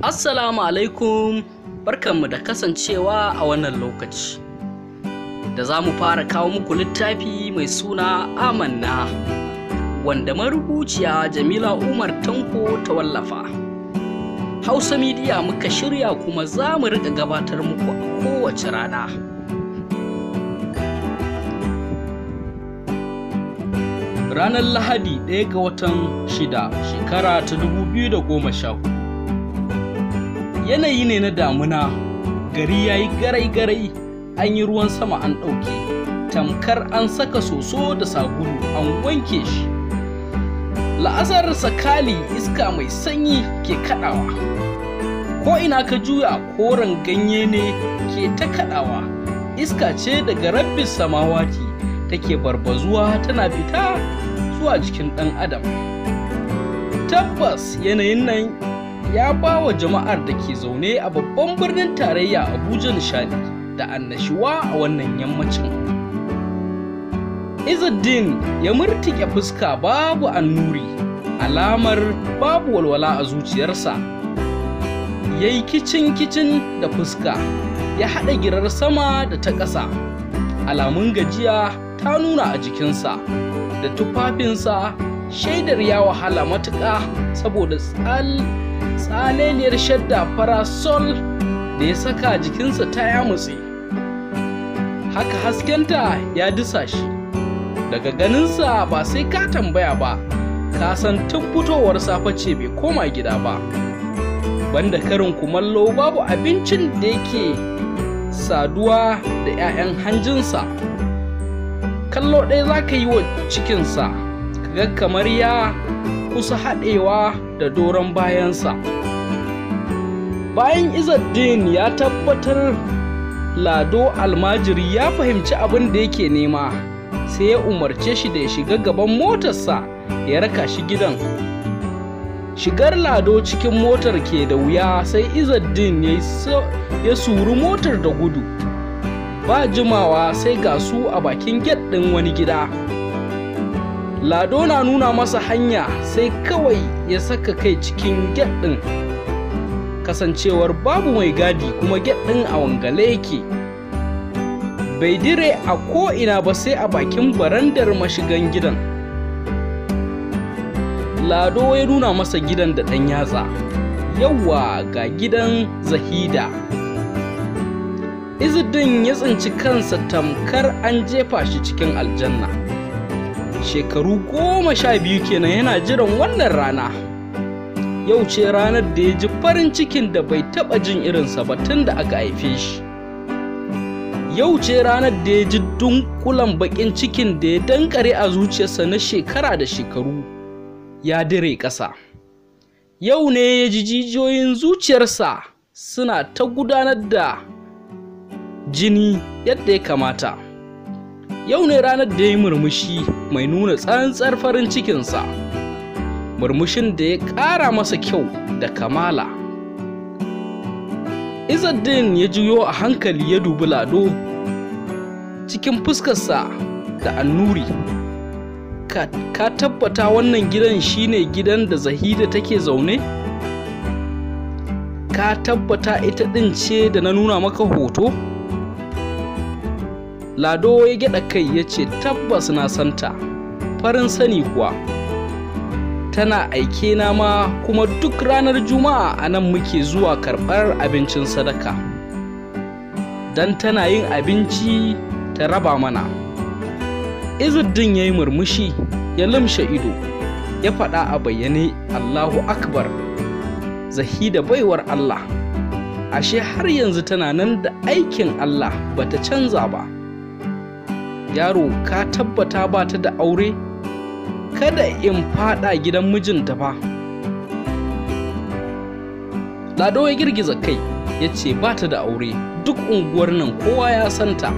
Assalamu alaikum, barkanmu da kasancewa a wannan lokaci da za mu fara kawo muku littafi mai suna Amanna, wanda marubuciya Jamila Umar Tanko ta wallafa. Hausa Midiya muka shirya kuma za mu riƙa gabatar muku a kowace rana. Ranar Lahadi 1 ga watan 6 shekara ta 2014. Yanayi ne na damuna, gari ya yi garai-garai, an yi ruwan sama an ɗauke, tamkar an saka soso da sabulu an wanke shi. La'asar sakali iska mai sanyi ke kaɗawa. Ko ina ka juya koren ganye ne ke ta kaɗawa, iska ce daga rabbis samawati take barbazuwa tana fita zuwa jikin ɗan adam. Tabbas yanayin nan ya ba wa jama'ar da ke zaune a babban birnin tarayya Abuja nishadi da annashuwa a wannan yammacin. Izzuddin ya murtike fuska babu annuri, alamar babu walwala a zuciyarsa. Ya yi kicin-kicin da fuska, ya haɗa girar sama da ta ƙasa. Alamun gajiya ta nuna a jikinsa da tufafinsa, shaidar ya wahala matuƙa saboda tsaleliyar shadda farasol da ya saka jikinsa ta yamutse. Haka haskenta ya dusa shi. Daga ganinsa ba sai ka tambaya ba, ka san tun fitowar safe ce bai koma gida ba. Banda karin kumallo babu abincin da yake saduwa da 'ya'yan hanjinsa. Kallo ɗaya za ka yi wa cikinsa, kaga kamar ya kusa haɗewa da doron bayansa. Bayan Izzuddin ya tabbatar Lado almajiri ya fahimci abin da yake nema, sai ya umarce shi da ya shiga gaban motarsa ya raka shi gidan. Shigar Lado cikin motar ke da wuya, sai Izzuddin ya suri motar da gudu. Ba jimawa sai ga su a bakin gate ɗin wani gida. Lado na nuna masa hanya, sai kawai ya saka kai cikin gate ɗin. Kasancewar babu mai gadi kuma gate ɗin a wangale yake. Bai dire a ko'ina ba sai a bakin barandar mashigan gidan. Lado ya nuna masa gidan da ɗan yatsa. Yawwa, ga gidan Zahida. Izzuddin ya tsinci kansa tamkar an jefa shi cikin aljanna. Shekaru 12 kenan yana jiran wannan rana. Yau ce ranar da ya ji farin cikin da bai taɓa jin irinsa ba tun da aka haife shi. Yau ce ranar da ya ji dunkulan baƙin cikin da ya dankare a zuciyarsa na shekara da shekaru ya dire ƙasa. Yau ne ya ji jijiyoyin zuciyarsa suna ta gudanar da jini yadda ya kamata. Yau ne ranar da ya yi murmushi mai nuna tsantsar farin cikinsa, murmushin da ya ƙara masa kyau da kamala. Izzuddin ya juyo a hankali ya dubi Lado cikin fuskarsa da annuri. Ka tabbata wannan gidan shine gidan da Zahida take zaune? Ka tabbata ita ɗin ce da na nuna maka hoto? Lado ya gyaɗa kai ya ce tabbas na santa, farin sani kuwa. Tana aike na ma kuma duk ranar Juma'a a nan muke zuwa karɓar abincin sadaka. Don tana yin abinci ta raba mana. Izzuddin ya yi murmushi ya lumshe ido, ya faɗa a bayyane Allahu Akbar. Zahida baiwar Allah, ashe har yanzu tana nan da aikin Allah bata canza ba. Yaro, ka tabbata ba ta da aure? Kada in fada gidan mijinta fa. Lado ya girgiza kai ya ce ba ta da aure, duk unguwar nan kowa ya santa.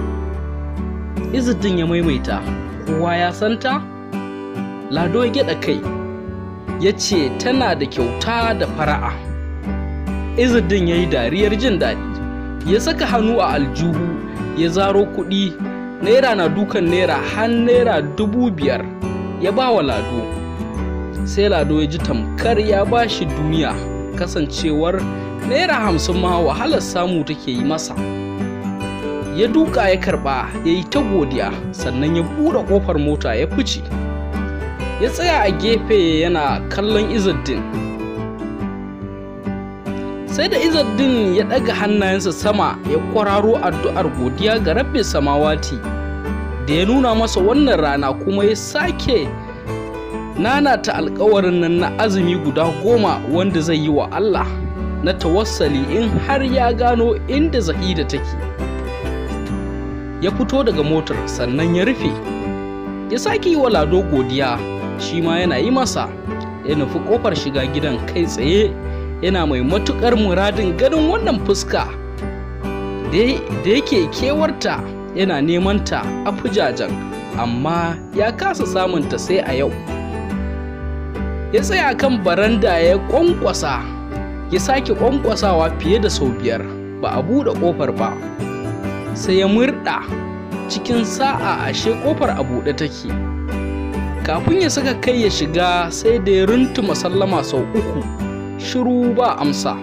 Izzuddin ya maimaita, kowa ya santa? Lado ya gyaɗa kai ya ce tana da kyauta da fara'a. Izzuddin ya yi dariyar jin daɗi, ya saka hannu a aljihu ya zaro kuɗi, naira na dukan naira har naira 5,000 ya ba wa Lado. Sai Lado ya ji tamkar ya ba shi duniya, kasancewar 50 ma wahalar samu take yi masa. Ya duka ya karba, ya yi ta godiya, sannan ya buɗe ƙofar mota ya fice. Ya tsaya a gefe yana kallon Izzuddin. Sai da Izzuddin ya ɗaga hannayensa sama ya kwararo addu'ar godiya ga Rabbi Samawati da ya nuna masa wannan rana, kuma ya sake nanata alkawarin nan na azumi guda 10 wanda zai yi wa Allah na tawassali in har ya gano inda Zahida take. Ya fito daga motar sannan ya rufe. Ya sake yi wa Lado godiya, shi ma yana yi masa. Ya nufi kofar shiga gidan kai tsaye, yana mai matukar muradin ganin wannan fuska da yake kewarta, yana neman ta a fujajen, amma ya kasa samunta sai a yau. Ya tsaya kan baranda ya kwankwasa, ya sake kwankwasawa fiye da sau 5, ba a buɗe ƙofar ba. Sai ya murɗa cikin sa'a, ashe ƙofar a buɗe take. Kafin ya saka kai ya shiga, sai da ya runtuma sallama sau 3, shiru ba amsa.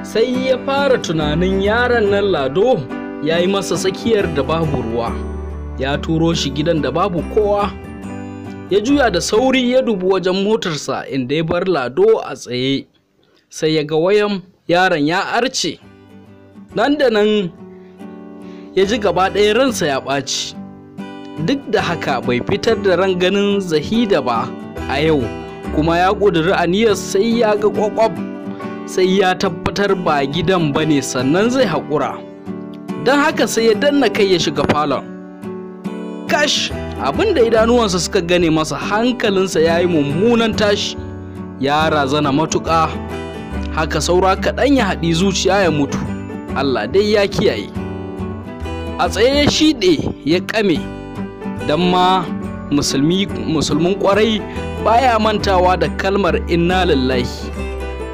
Sai ya fara tunanin yaron nan Lado ya yi masa tsakiyar da babu ruwa, ya turo shi gidan da babu kowa. Ya juya da sauri ya dubi wajen motarsa inda ya bar Lado a tsaye, sai ya ga wayan yaron ya arce. Nan da nan ya ji gaba ɗaya ransa ya ɓaci. Duk da haka bai fitar da ran ganin Zahida ba a yau, kuma ya ƙudiri aniyar sai ya ga ƙwaƙwaf, sai ya tabbatar ba gidan ba ne sannan zai haƙura. Don haka sai ya danna kai ya shiga falon. Kash, abinda idanuwansa suka gane masa, hankalinsa ya yi mummunan tashi, ya razana matuƙa. Haka saura kaɗan ya haɗi zuciya ya mutu. Allah dai ya kiyaye. A tsaye ya shiɗe ya ƙame, don ma musulmin ƙwarai baya mantawa da kalmar inna lillahi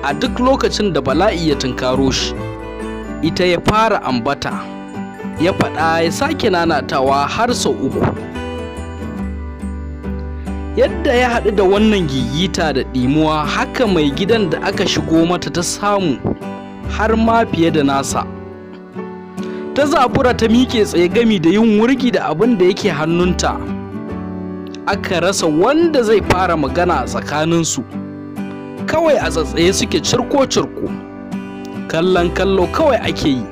a duk lokacin da bala'i ya tunkaro shi. Ita ya fara ambata, ya faɗa ya sake nanatawa har sau 3. Yadda ya haɗu da wannan gigita da ɗimuwa, haka mai gidan da aka shigo mata ta samu har ma fiye da nasa. Ta zabura ta miƙe tsaye gami da yin wurgi da abin da yake hannunta. Aka rasa wanda zai fara magana a tsakaninsu. Kawai a tsatsaye suke cirko-cirko, kallon kallo kawai ake yi.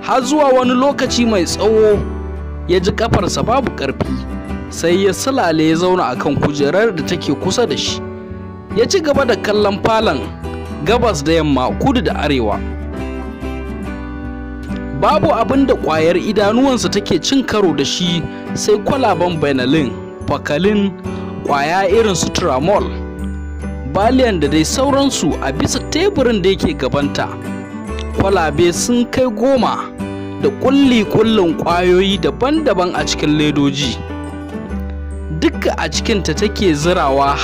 Har zuwa wani lokaci mai tsawo ya ji kafarsa babu ƙarfi, sai ya sulale ya zauna akan kujerar da take kusa da shi. Ya ci gaba da kallon falon gabas da yamma, kudu da arewa. Babu abin da ƙwayar idanuwansa take cin karo da shi sai kwalaban Benalin, Fakalin, ƙwaya irin su Tramol, Baliyan da dai sauransu a bisa teburin da yake gabanta. Kwalabe sun kai 10 da ƙulli-ƙullin ƙwayoyi daban-daban a cikin ledoji. Duka a cikinta take zirawa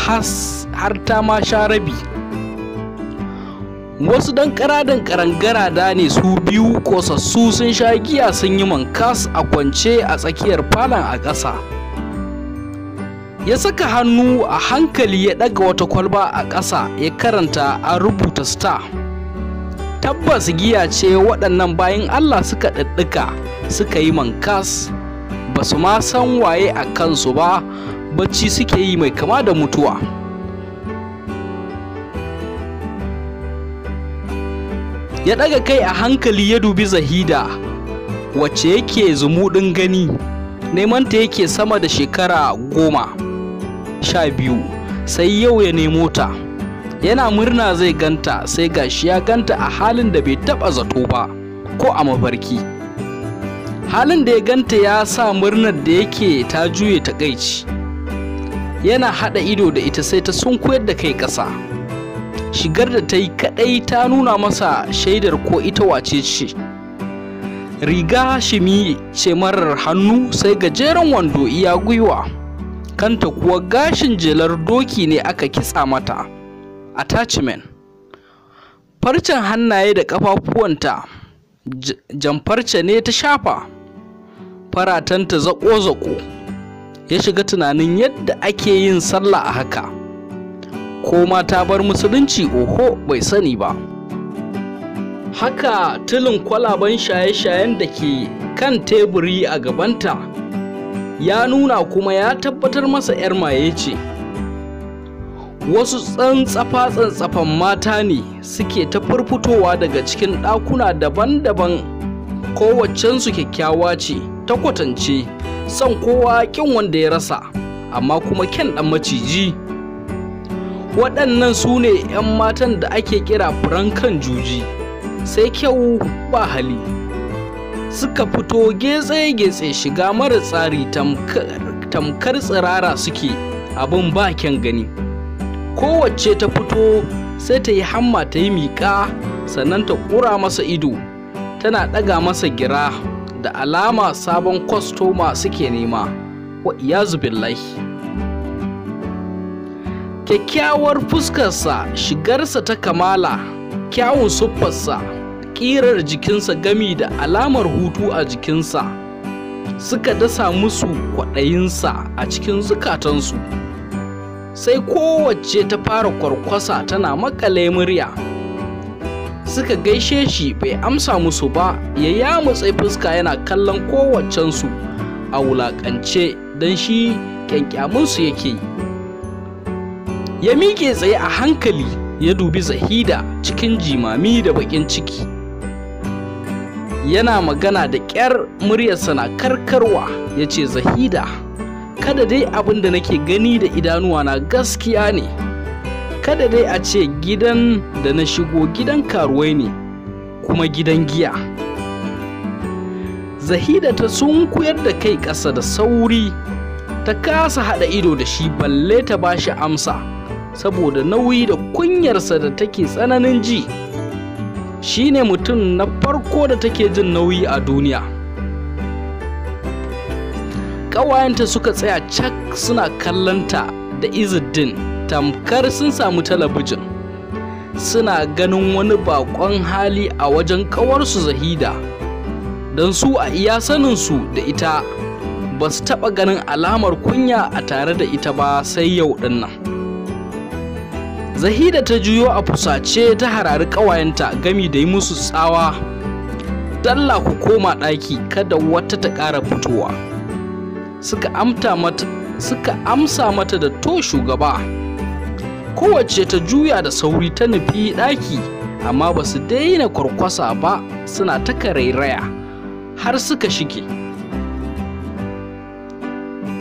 har ta ma sha rabi. Wasu dan ƙaradan ƙarangarada ne su 2 kosassu sun sha giya sun yi mankas a kwance a tsakiyar falon a ƙasa. Ya saka hannu a hankali ya ɗaga wata kwalba a ƙasa ya karanta an rubuta star. Tabbas giya ce waɗannan bayan Allah suka ɗaɗɗuka suka yi mankas, ba su ma san waye a kansu ba, bacci suke yi mai kama da mutuwa. Ya ɗaga kai a hankali ya dubi Zahida, wacce yake zumuɗin gani, nemanta yake sama da shekara 10, 12, sai yau ya nemo ta. Yana murna zai ganta, sai gashi ya ganta a halin da bai taɓa zato ba, ko a mafarki. Halin da ya ganta ya sa murnar da yake ta juye takaici. Yana haɗa ido da ita sai ta sunkuyar da kai ƙasa. Shigar da ta yi kaɗai ta nuna masa shaidar ko ita wace ce. Riga shimi ce marar hannu sai gajeren wando iya gwiwa. Kanta kuwa gashin jelar doki ne aka kitsa mata. Attachment. Farcen hannaye da ƙafafuwanta jamfarce ne ta shafa. Faratanta zaƙo-zaƙo. Ya shiga tunanin yadda ake yin sallah a haka. Ko ma ta bar musulunci oho bai sani ba. Haka tulin kwalaben shaye-shayen da ke kan teburi a gabanta ya nuna kuma ya tabbatar masa 'yar maye ce. Wasu tsantsafa-tsantsafan mata ne suke ta furfutowa daga cikin ɗakuna daban-daban, kowaccensu kyakkyawa ce ta kwatance, son kowa ƙin wanda ya rasa, amma kuma kyan ɗan maciji. Waɗannan su ne 'yan matan da ake kira furen kan juji, sai kyau ba hali. Suka fito getse-getse shiga mara tsari tamkar tsirara suke, abin ba kyan gani. Kowacce ta fito sai ta yi hamma ta yi miƙa, sannan ta ƙura masa ido tana ɗaga masa gira, da alama sabon kwastoma suke nema, wa iyazu billahi. Kyakkyawar fuskarsa, shigarsa ta kamala, kyawun siffarsa, ƙirar jikinsa gami da alamar hutu a jikinsa suka dasa musu kwaɗayinsa a cikin zukatansu. Sai kowacce ta fara kwarkwasa tana makale murya. Suka gaishe shi bai amsa musu ba, ya yamutse fuska yana kallon kowaccensu a wulaƙance, don shi kyankyaminsu yake. Ya miƙe tsaye a hankali ya dubi Zahida cikin jimami da baƙin ciki. Yana magana da ƙyar, muryarsa na karkarwa, ya ce, Zahida, kada dai abin da nake gani da idanuwa na gaskiya ne. Kada dai a ce gidan da na shigo gidan karuwai ne, kuma gidan giya. Zahida ta sunkuyar da kai ƙasa da sauri, ta kasa haɗa ido da shi balle ta ba shi amsa, saboda nauyi da kunyarsa da take tsananin ji. Shi ne mutum na farko da take jin nauyi a duniya. Ƙawayenta suka tsaya cak suna kallonta da Izzuddin tamkar sun samu talabijin. Suna ganin wani baƙon hali a wajen ƙawarsu Zahida, don su a iya saninsu da ita ba su taɓa ganin alamar kunya a tare da ita ba sai yau ɗin nan. Zahida ta juyo a fusace ta harari ƙawayenta gami da yi musu tsawa, dalla ku koma ɗaki kada wata ta ƙara fitowa. Suka amsa mata da to shugaba. Kowace ta juya da sauri ta nufi ɗaki, amma ba su daina kwarkwasa ba, suna ta karairaya har suka shige.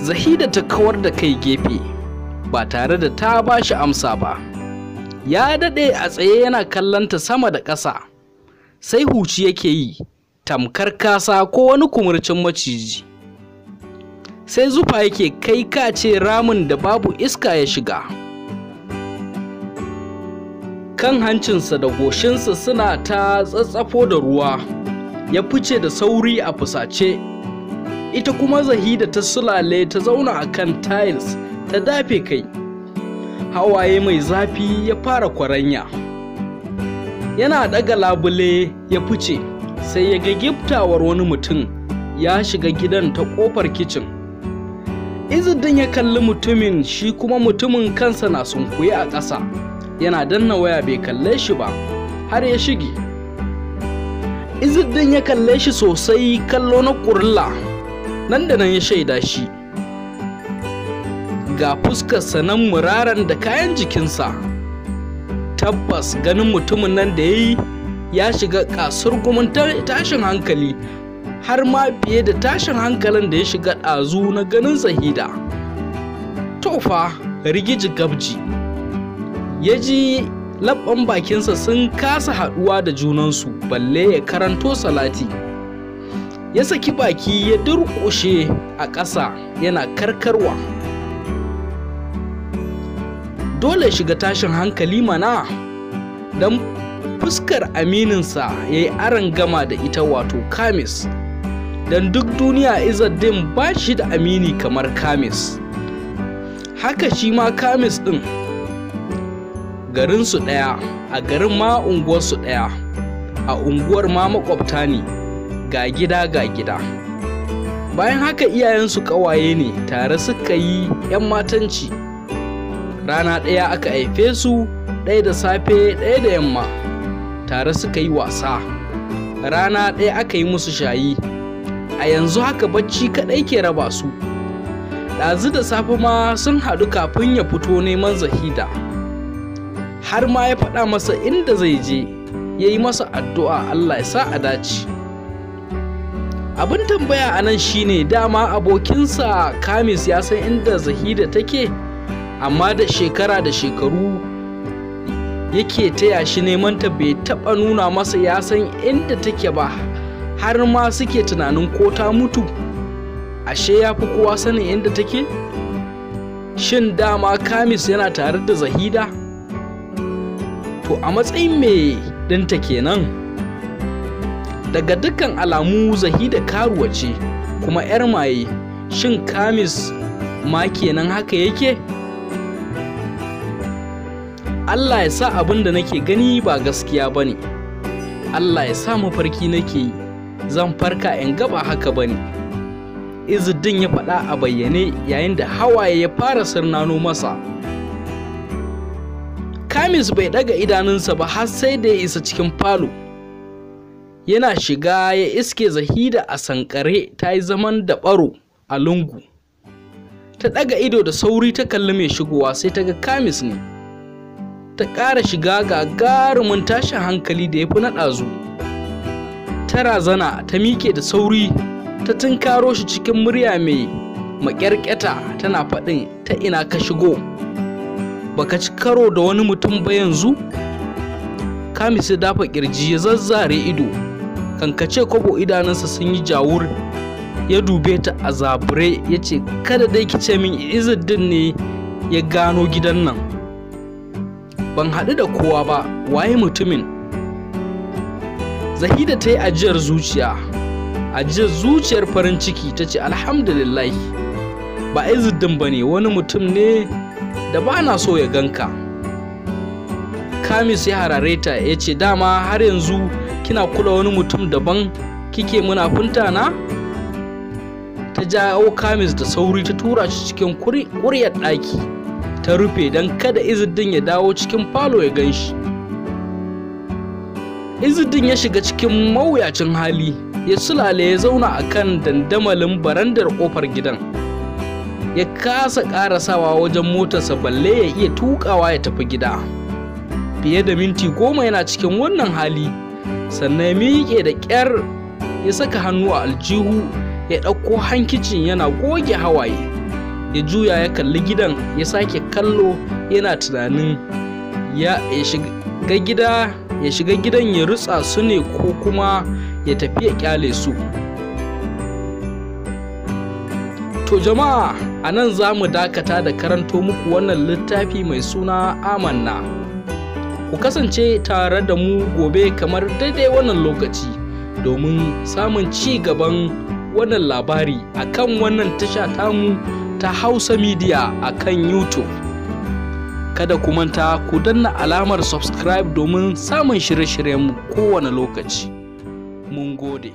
Zahida ta kawar da kai gefe ba tare da ta ba shi amsa ba. Ya daɗe a tsaye yana kallonta sama da ƙasa, sai huci yake yi tamkar kasa ko wani kumurcin maciji. Sai zufa yake kai kace ramin da babu iska ya shiga. Kan hancinsa da goshinsa suna ta tsatsafo da ruwa. Ya fice da sauri a fusace. Ita kuma Zahida ta sulale ta zauna a kan tiles ta dafe kai. Hawaye mai zafi ya fara kwaranya. Yana ɗaga labule ya fice, sai ya ga giftawar wani mutum ya shiga gidan ta ƙofar kicin. Izzuddin ya kalli mutumin, shi kuma mutumin kansa na sunkuye a ƙasa, yana danna waya bai kalle shi ba har ya shige. Izzuddin ya kalle shi sosai, kallo na ƙurilla, nan da nan ya shaida shi. Ga fuskarsa nan muraran da kayan jikinsa. Tabbas ganin mutumin nan da ya yi ya shiga kasurgumin tashin hankali, har ma fiye da tashin hankalin da ya shiga ɗazu na ganin Zahida. Tofa rigiji gabji. Ya ji labban bakinsa sun kasa haɗuwa da junansu balle ya karanto salati. Ya saki baki ya durƙushe a ƙasa yana karkarwa. Dole shiga tashin hankali mana, don fuskar amininsa ya yi arangama da ita, wato Kamis. Don duk duniya Izzuddin ba shi da amini kamar Kamis. Haka shi ma Kamis ɗin garinsu ɗaya, a garin ma unguwarsu ɗaya, a unguwar ma makwabta ne, ga gida ga gida. Bayan haka iyayensu ƙawaye ne, tare suka yi 'yan matanci. Rana ɗaya aka haife su, ɗaya da safe, ɗaya da yamma. Tare suka yi wasa. Rana ɗaya aka yi musu shayi. A yanzu haka bacci kaɗai ke raba su. Ɗazu da safe ma sun haɗu kafin ya fito neman Zahida. Har ma ya faɗa masa inda zai je, ya yi masa addu'a Allah ya sa a dace. Abin tambaya a nan shine dama abokinsa Kamis ya san inda Zahida take, amma da shekara da shekaru yake taya shi neman ta bai taɓa nuna masa ya san inda take ba, har ma suke tunanin ko ta mutu. Ashe ya fi kowa sanin inda take? Shin dama Kamis yana tare da Zahida? To a matsayin me ɗinta kenan? Daga dukkan alamu Zahida karuwa ce kuma 'yar maye. Shin Kamis ma kenan haka yake? Allah ya sa abin da nake gani ba gaskiya ba ne. Allah ya sa mafarki nake yi, zan farka in gaba haka ba ne. Izzuddin ya faɗa a bayyane yayin da hawaye ya fara sirnano masa. Kamis bai ɗaga idanunsa ba har sai da ya isa cikin falo. Yana shiga ya iske Zahida a sankare ta yi zaman da ɓaro a lungu. Ta ɗaga ido da sauri ta kalli mai shigowa sai ta ga Kamis ne. Ta ƙara shiga gagarumin tashin hankali da ya fi na ɗazu. Ta razana ta miƙe da sauri ta tunkaro shi cikin murya mai maƙyarƙyata tana faɗin, ta ina ka shigo? Baka ci karo da wani mutum ba yanzu? Kamis ya dafa ƙirji ya zazzare ido. Kankace kwabo idanunsa sun yi jawur. Ya dube ta a zabure ya ce, kada dai ki ce min Izzuddin ne ya gano gidan nan. Ban haɗu da kowa ba, waye mutumin? Zahida ta yi ajiyar zuciya, ajiyar zuciyar farin ciki ta ce, alhamdulillah, ba Izzuddin ba ne, wani mutum ne da ba na so ya ganka. Kamis ya harare ta ya ce, dama har yanzu kina kula wani mutum daban kike munafunta na? Ta jawo Kamis da sauri ta tura shi cikin ƙuryar ɗaki ta rufe don kada Izzuddin ya dawo cikin falo ya gan shi. Izzuddin ya shiga cikin mawuyacin hali, ya sulale ya zauna a kan dandamalin barandar ƙofar gidan. Ya kasa ƙarasawa wajen motarsa balle ya iya tuƙawa ya tafi gida. Fiye da minti 10 yana cikin wannan hali, sannan ya miƙe da ƙyar ya saka hannu a aljihu ya ɗauko hankicin yana goge hawaye. Ya juya ya kalli gidan ya sake kallo yana tunanin ya shiga gida, ya shiga gidan ya rutsa su ne ko kuma ya tafi ya kyale su. To jama'a, a nan za mu dakata da karanto muku wannan littafi mai suna Amanna. Ku kasance tare da mu gobe kamar daidai wannan lokaci domin samun ci gaban wannan labari akan wannan tasha tamu ta Hausa Media akan YouTube. Kada ku manta ku danna alamar subscribe domin samun shirye-shiryenmu kowane lokaci. Mun gode.